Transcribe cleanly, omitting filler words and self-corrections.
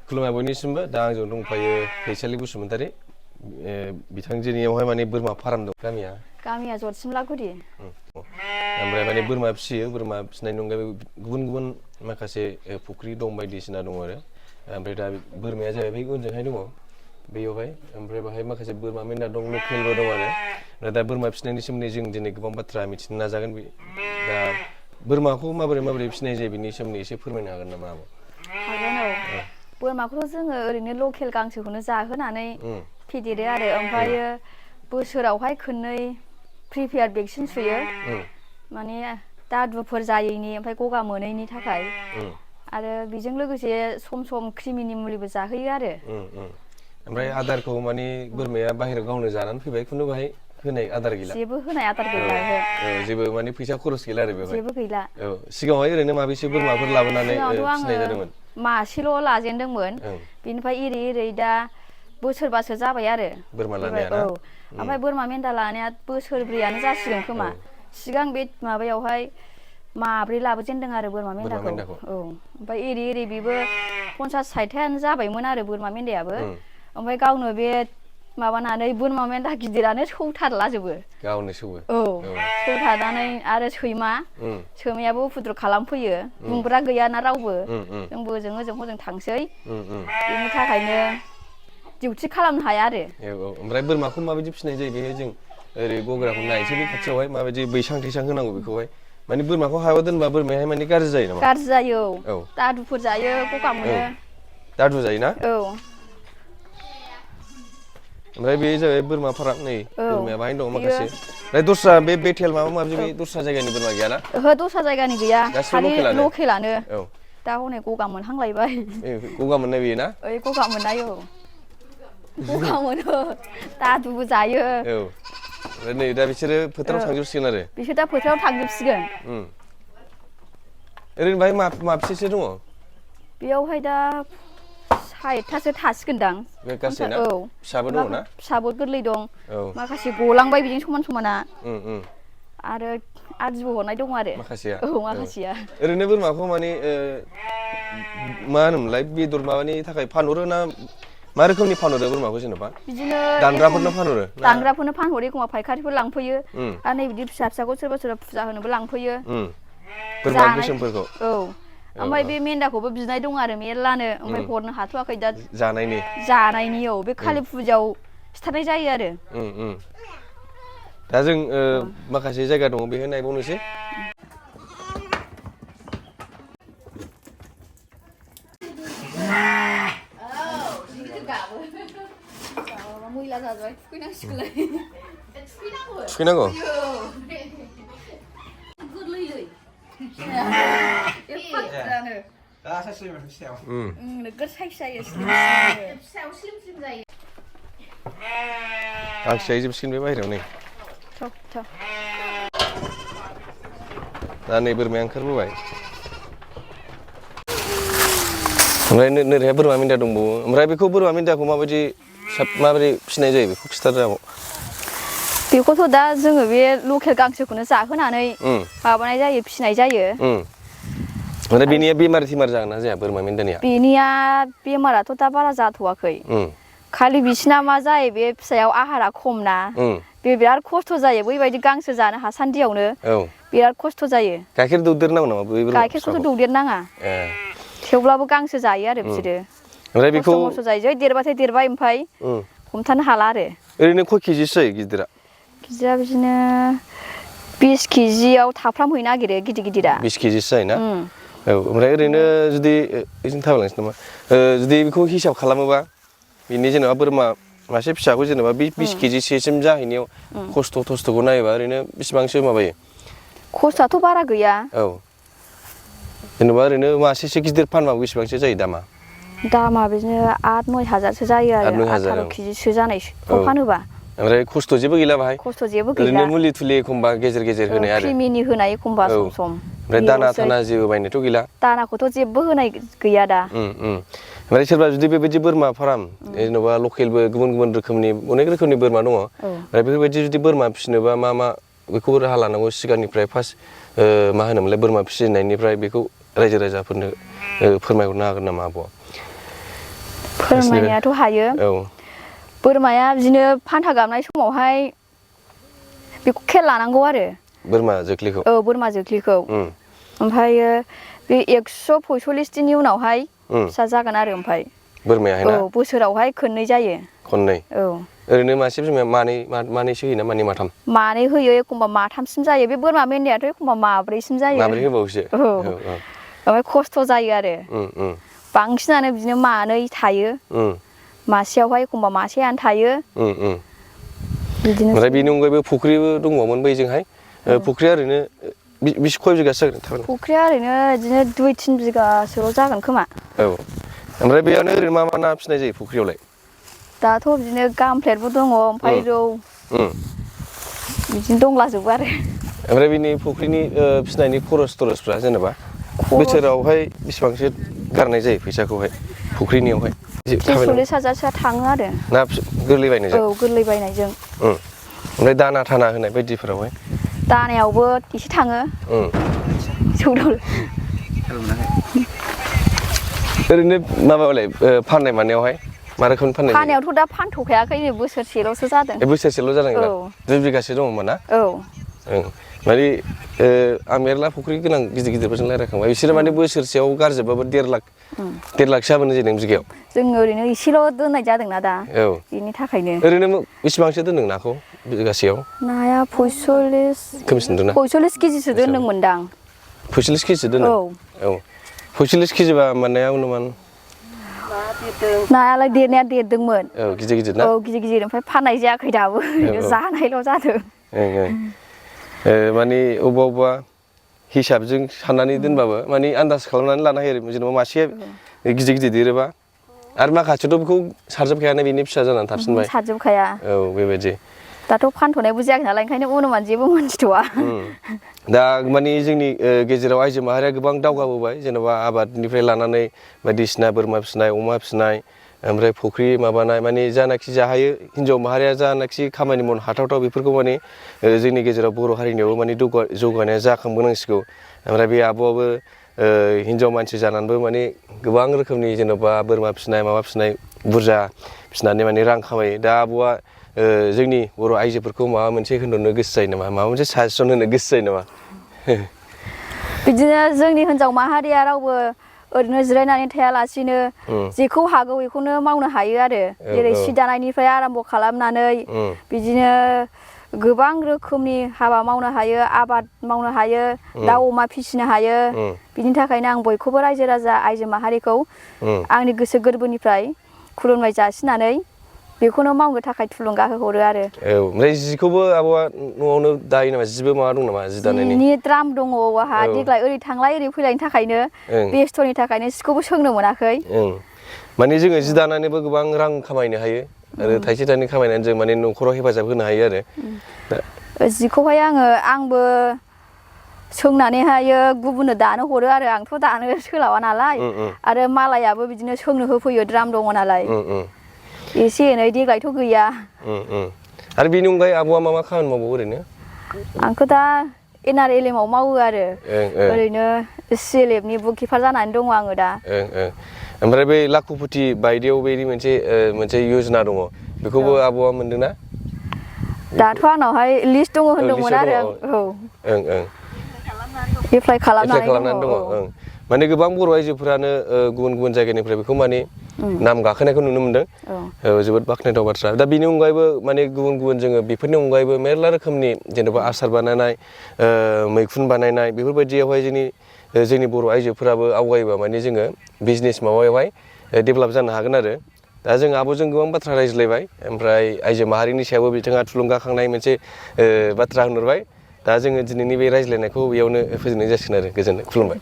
खुलुमनाय बयनिसिमबो दा आंजों दंफायो फैसालि बसुमतारी बिथांजोनियावहाय माने बोरमा फार्म दं गामिया जरसिमलागुरि ओमफ्राय माने बोरमा फिसियो बोरमा फिसिनायनि अनगायैबो गुबुन गुबुन माखासे फुख्रि दं बायदिसिना दं आरो ओमफ्राय दा बोरमाया जाहैबाय उनजोंहाय दङ बेयावहाय ओमफ्राय बाहाय माखासे बोरमा मेन्दा दं लकेलबो दं आरो दा बोरमा फिसिनायनि सोमोन्दै जों दिनै गोबां बाथ्रा मिथिनो नाजागोन दा बोरमाखौ माबोरै फिसिनाय जायो बिनि सोमोन्दै एसे फोरमायनो हागोन नामा आब'? हागोन औ बोरमाखौथ' जोङो ओरैनो लकेल गांसोखौनो जाहोनानै फेदेरो आरो ओमफ्रायो बोसोरावहाय खननै प्रिपेयार भेक्सिन सुयो माने दादुफोर जायैनि ओमफ्राय गगा मोनैनि थाखाय आरो बेजों लोगोसे सम सम क्रिमिनि मुलिबो जाहोयो आरो ओमफ्राय आदारखौ माने बोरमाया बाहेरायाव गावनो जानानै फैबाय खुनु बाहाय होनाय आदार गैला जेबो होनाय आदार गैला जेबो माने फैसा खरस गैला आरो बेवहाय जेबो गैला सिगाङावहाय ओरैनो माबेसे बोरमाफोर लाबोनानै फिसिनाय जादोंमोन मासेल' लाजेनदोंमोन बिनिफ्राय एरै दा बोसोरबासो जाबाय आरो बोरमा लानाया ना ओमफ्राय बोरमा मेन्दा लानाया बोसोरब्रैयानो जासिगोन खोमा सिगां बे माबायावहाय माब्रै लाबोजेनदों आरो बोरमा मेन्दाखौ ओमफ्राय एरै बेबो 50-60थायानो जाबायमोन आरो बोरमा मेन्दायाबो ओमफ्राय गावनो बे माबानानै बोरमा मेन्दा गिदिरानो सौथारलाजोबो गावनो सौवो सौथारनानै आरो सैमायाबो उपद्रब खालामफैयो बुंग्रा गैयाना रावबो जोंबो ओजों थांसै बेनि थाखायनो डिउटि खालामनो हाया आरो ओमफ्राय बोरमाखौ माबायदि फिसिनाय जायो बेहाय जों ओरै गग्राखौ नायनोसै बे खाथियावहाय माबायदि बैसां थैसां होनांगौ बेखौहाय माने बोरमाखौ हायाव दोनबा बोरमायाहाय माने गाज्रि जायो नामा? गाज्रि जायो दादुफोर जायो गगा मोनो दादु जायोना? ओमफ्राय बे जाबाय बोरमा फाराम नै बोरमाया बाहाय दं माखासे ओमफ्राय दस्रा बे बेटेल माबा माबि दस्रा जायगानि बोरमा गैयाना? ओहो दस्रा जायगानि गैया खालि लकेलानो औ दा हनै गगा मोनहांलायबाय गगा मोननाय बेयो ना? ओइ गगा मोननाय गगा मोनो दादुबो जायो ओमफ्राय नै दा बिसोरो फोथाराव थांजोबसिगोन आरो बिसोर दा फोथाराव थांजोबसिगोन ओरैनो बाहाय माबेसेसो दङ? बेयावहाय दा 60थासो थासिगोनदां गासै ना? फिसाबो दङ ना? फिसाबो गोरलै दं माखासे गलांबाय बिजों समान समाना आरो आदिबो हरनाय दं आरो माखासेया ओरैनो बोरमाखौ माने मा होनोमोनलाय बेदर माबानि थाखाय फानहरो ना मा रोखोमनि फानहरो बोरमाखौ जेनेबा? बिदिनो दानग्राफोरनो फानहरो? दानग्राफोरनो फानहरो एखमबा फायखारिफोर लांफैयो आरो नै बिदि फिसाखौ सोरबा फुजा होनोबो लांफैयो बोरमा गोसोमफोरखौ ओमफ्राय बे मेन्दाखौबो बिनाय दं आरो मेरलानो ओमफ्राय हरनो हाथ'वाखै दा जानायनि बे कालि फुजायाव सिथारनाय जायो आरो दा जों माखासे जायगा दङ बेहाय नायबावनोसै थुखैनांगौ? गांसो जाहैजोबसिगोन बे बाहेरायाव नै दा नै बोरमाया ओंखारबोबाय ओमफ्राय नोरैहाय बोरमा मेन्दा दंबावो ओमफ्राय बेखौ बोरमा मेन्दाखौ माबोरै फिसिनाय जायो बेखौ खिथादो आब'। बेखौथ' दा जोङो बे लकेल गांसोखौनो जाहोनानै माबानाय जायो फिसिनाय जायो ओमफ्राय बेनिया बेमार जागोन ना जाया बोरमा मेन्दानिया? बेनिया बेमाराथ' दा बारा जाथ'वाखै खालि बिसिना मा जायो बे फिसायाव आहारा खम ना बे बिराद खस्थ' जायो बैबायदि गांसो जानो हासान्दियावनो बिराद खस्थ' जायो। गाइखेर दौदेरनांगौ नामा? गाइखेरखौथ' दौदेरनाङा थेवब्लाबो गांसो जायो आरो बिसोरो ओमफ्राय बेखौ खस्थ' जायो जै देरबाथाय देरबाय ओमफ्राय हमथानो हाला आरो ओरैनो खय केजिसो जायो गिदिरा बिदिनो 20 केजियाव थाफ्राम हैनो नागिरो गिदिरा 20 केजिसो जायोना? ओमफ्राय ओरैनो जुदि एजों थाबायलांसै नामा जुदि बेखौ हिसाब खालामोबा बिनि जेनेबा बोरमा मासे फिसाखौ जेनेबा 20 केजिसिम जाहैनायाव खस्थ'खौ नायोबा ओरैनो बेसेबांसो माबायो? खस्थ'आथ' बारा गैया जेनेबा ओरैनो मासेसो गिदिर फानबाबो बेसेबांसो जायो दामा बिदिनो 8-9 हाजारसो जायो आरो 18 केजिसो जानायखौ फानोबा ओमफ्राय खस्थ' जेबो गैला बाहाय खस्थ' जेबो गैला ओरैनो मुलि थुलि एखमबा गेजेर होनाय आरो क्रिमिनि होनाय एखमबा सम ओमफ्राय दाना जेबो बायनोथ' गैला दानाखौथ' जेबो होनाय गैया दा ओमफ्राय सोरबा जुदि बेबायदि बोरमा फार्म जेनेबा लकेलबो गुबुन रोखोमनि अनेक रोखोमनि बोरमा दङ ओमफ्राय बेफोरबायदि जुदि बोरमा फिसिनोबा मा बेखौ राहा लानांगौ सिगांनिफ्राय फार्स्ट मा होनोमोनलाय बोरमा फिसिनायनिफ्राय बेखौ रायजो राजाफोरनो फोरमायहरनो हागोन नामा आब'आ? फोरमायनायाथ' हायो औ बोरमाया बिदिनो फान्था गाबनाय समावहाय बेखौ खेल लानांगौ आरो बोरमा जोख्लिखौ औ बोरमा जोख्लिखौ ओमफ्रायो बे 145 दिननि उनावहाय फिसा जागोन आरो ओमफ्राय बोरमायाहाय औ ना बोसोरावहाय खननै जायो खननै औ ओरैनो मासे बिमाया मानैसो होयोना माथाम मानै होयो एखमबा माथामसिम जायो बे बोरमा मेन्दायाथ' एखमबा माब्रैसिम जायो माब्रै होबावोसो औ ओमफ्राय खस्थ' जायो आरो बांसिनानो बिदिनो मानै थायो मासेयावहाय एखमबा मासेयानो थायो बिदिनो ओमफ्राय बेनि अनगायैबो फुख्रिबो दङमोन बैजोंहाय फुख्रिया ओरैनो बिसि खय बिगासो जागोन फुख्रिया ओरैनो बिदिनो 2-3 बिगासोल' जागोन खोमा औ ओमफ्राय बेयावनो ओरैनो मा ना फिसिनाय जायो फुख्रियावलाय दाथ' बिदिनो गामफ्लेटबो दङ ओमफ्राय रौ बिदिनो दंलाजोबो आरो ओमफ्राय बिनि फुख्रिनि फिसिनायनि खरसफ्रा जेनेबा बोसोरावहाय बेसेबांसो गारनाय जायो फैसाखौहाय फुख्रिनियावहाय 30-40 हाजारसोआ थाङो आरो ना गोरलै बायनायजों औ गोरलै बायनायजों ओमफ्राय दाना थाना होनाय बायदिफोरावहाय दानायावबो एसे थाङो सौदाव ओरैनो माबालाय फाननाय मानायावहाय मा रोखोमनि फाननाय जायो फाननायावथ' दा फानथ'खायाखै नै बोसोरसेल'सो जादों बोसोरसेल' जादों औ 2 बिगासो दङमोन ना औ माने आं मेरला फुख्रि गोनां गिदिरफोरजों रायज्लायखांबाय बिसोरो माने बोसोरसेयाव गारजोबाबो 1.5 लाखसो हाबोनो जादों बिगायाव जोङो ओरैनो एसेल' दोननाय जादोंना दा औ बेनि थाखायनो ओरैनो बेसेबांसो दोनदों नाखौ बिगासेयाव नाया 45 केजिसो दोनदोंमोनदां 45 केजिसो दोनो औ 45 केजिबा माने अनुमान नायालाय देरनाया देरदोंमोन औ गिदिर ना औ गिदिर ओमफ्राय फाननाय जायाखै दाबो ओरैनो जानायल' जादों माने अबेबा हिसाबजों साननानै दोनबाबो माने आन्दाज खालामनानै लानो हायो आरो जेनेबा मासे गिदिर देरोबा आरो माखासेथ' बेखौ सारजोबखायानो बेनि फिसा जानानै थाफिनबाय सारजोबखाया औ बेबायदि दाथ' फानथ'नायबो जायाखै नालाय ओंखायनो अनुमान जेबो मोनथिथ'वा दा माने जोंनि गेजेराव आइजो माहारिया गोबां दावगाबोबाय जेन'बा आबादनिफ्राय लानानै बायदिसिना बोरमा फिसिनाय अमा फिसिनाय ओमफ्राय फुख्रि माबानाय माने जानाखि जाहायो हिन्जाव माहारिया जानाखि खामानि मावनो हाथावथाव बेफोरखौ माने जोंनि गेजेराव बर' हारिनियावबो माने जौगानाया जाखांबोनांसिगौ ओमफ्राय बे आब'आबो हिन्जाव मानसि जानानैबो माने गोबां रोखोमनि जेन'बा बोरमा फिसिनाय माबा फिसिनाय बुरजा फिसिनानै माने रां खामायो दा आब'आ जोंनि बर' आइजोफोरखौ माबा मोनसे होनहरनो गोसो जायो नामा माबा मोनसे साजेसन होनो गोसो जायो नामा बिदिनो जोंनि हिन्जाव माहारिया रावबो ओरैनो जिरायनानै थायालासिनो जेखौ हागौ बेखौनो मावनो हायो आरो जेरै सि दानायनिफ्राय आराम्भ' खालामनानै बिदिनो गोबां रोखोमनि हाबा मावनो हायो आबाद मावनो हायो दाउ अमा फिसिनो हायो बिनि थाखायनो आं बयखौबो रायजो राजा आइजो माहारिखौ आंनि गोसो गोरबोनिफ्राय खुलुमनाय जासिनानै बेखौनो मावनो थाखाय थुलुंगा होहरो आरो औ ओमफ्राय जिखौबो आब'आ न'आवनो दायो नामा जिबो माबा दं नामा जि दानायनि जिनि द्राम दङ आंहा देग्लाय ओरै थांलाय ओरै फैलायनि थाखायनो बेस्थ'नि थाखायनो सिखौबो सोंनो मोनाखै माने जोङो जि दानानैबो गोबां रां खामायनो हायो आरो थाइसे थाइनै खामायनानै जों माने न'खराव हेफाजाब होनो हायो आरो जिखौहाय आंबो सोंनानैहायो गुबुननो दानो हरो आरो आंथ' दानो सोलाबा नालाय आरो मालायाबो बिदिनो सोंनो होफैयो द्राम दङ नालाय एसे एनै देग्लायथ' गैया आरो बेनि अनगायै आब'आ मा खामानि मावबावो ओरैनो आंथ' दा NRLM आव मावो आरो ओरैनो CLF नि बुक किपार जानानै दङ आङो दा ओमफ्राय बै लाखुपति बायदियाव बेनि मोनसे योजना दङ बेखौबो आब'आ मोनदोंना दाथ' आंनावहाय लिस्ट दङ होनदोंमोन आरो एप्लाइ खालामनानै दङ माने गोबां बर' आइजोफोरानो गुबुन गुबुन जायगानिफ्राय बेखौ माने नाम गाखोनायखौ नुनो मोनदों जोबोद बाख्नायथाव बाथ्रा दा बेनि अनगायैबो माने गुबुन गुबुन जोङो बेफोरनि अनगायैबो मेरला रोखोमनि जेनेबा आसार बानायनाय मैखुन बानायनाय बेफोरबायदियावहाय जोंनि बर' आइजोफोराबो आवगायोबा माने जोङो बिजनेस माबायावहाय डेभेलप जानो हागोन आरो दा जों आब'जों गोबां बाथ्रा रायज्लायबाय ओमफ्राय आइजो माहारिनि सायावबो बिथाङा थुलुंगाखांनाय मोनसे बाथ्रा होनहरबाय दा जोङो दिनैनि बे रायज्लायनायखौ बेयावनो फोजोबनाय जासिगोन आरो गोजोननाय खुलुमबाय